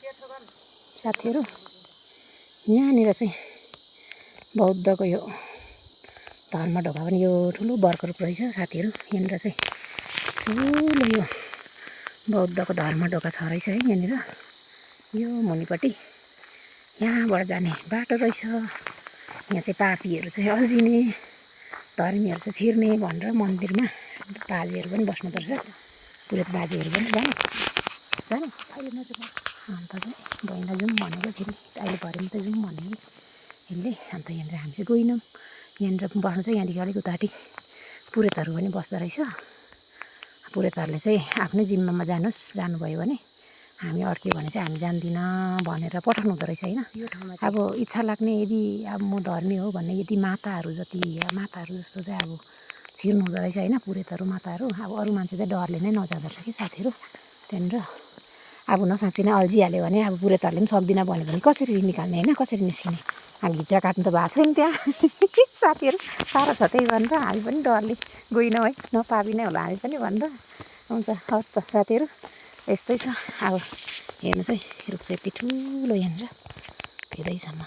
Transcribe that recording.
साथीहरू यहाँनिर चाहिँ बौद्धको यो धर्म ढोका पनि यो ठुलो बर्को रूप रहेछ साथीहरू। यहाँनिर चाहिँ ठुलो यो बौद्धको धर्म ढोका छ रहेछ है यहाँनिर। यो मुनिपट्टि यहाँबाट जाने बाटो रहेछ। यहाँ चाहिँ पापीहरू चाहिँ अल्झिने, धर्मीहरू चाहिँ छिर्ने भनेर मन्दिरमा बाजेहरू पनि बस्नुपर्छ। पुरोहित बाजेहरू पनि जाने अहिले नजाउँ अन्त चाहिँ बहिनीलाई जाउँ भनेको फेरि अहिले भरेमा त जाउँ भने यसले अन्त यहाँनिर हामी चाहिँ गएनौँ। यहाँनिर बस्नु चाहिँ यहाँदेखि अलिक उतापट्टि पुरोहितहरू पनि बस्दो रहेछ। पुरोहितहरूले चाहिँ आफ्नै जिम्मामा जानुभयो भने हामी अड्क्यो भने चाहिँ हामी जान्दिनँ भनेर पठाउनु हुँदो रहेछ होइन। अब इच्छा लाग्ने यदि अब म धर्मी हो भन्ने यदि माताहरू जस्तो चाहिँ अब छिर्नु हुँदो रहेछ होइन। पुरोहितहरू माताहरू अब अरू मान्छे चाहिँ डरले नै नजाँदो रहेछ कि साथीहरू। त्यहाँनिर अब नसाँच्ची नै अल्झिहाल्यो भने अब पुरोहितहरूले पनि सक्दिनँ भन्यो भने कसरी निकाल्ने होइन, कसरी निस्किने। अब घिच्चा काट्नु त भएको छैन त्यहाँ साथीहरू। साह्रो छ त्यही भनेर हामी पनि डरले गएनौँ है। नपापी नै होला हामी पनि भनेर। हुन्छ हवस् त साथीहरू, यस्तै छ। अब हेर्नु चाहिँ रुख चाहिँ यति ठुलो यहाँनिर धेरैसम्म।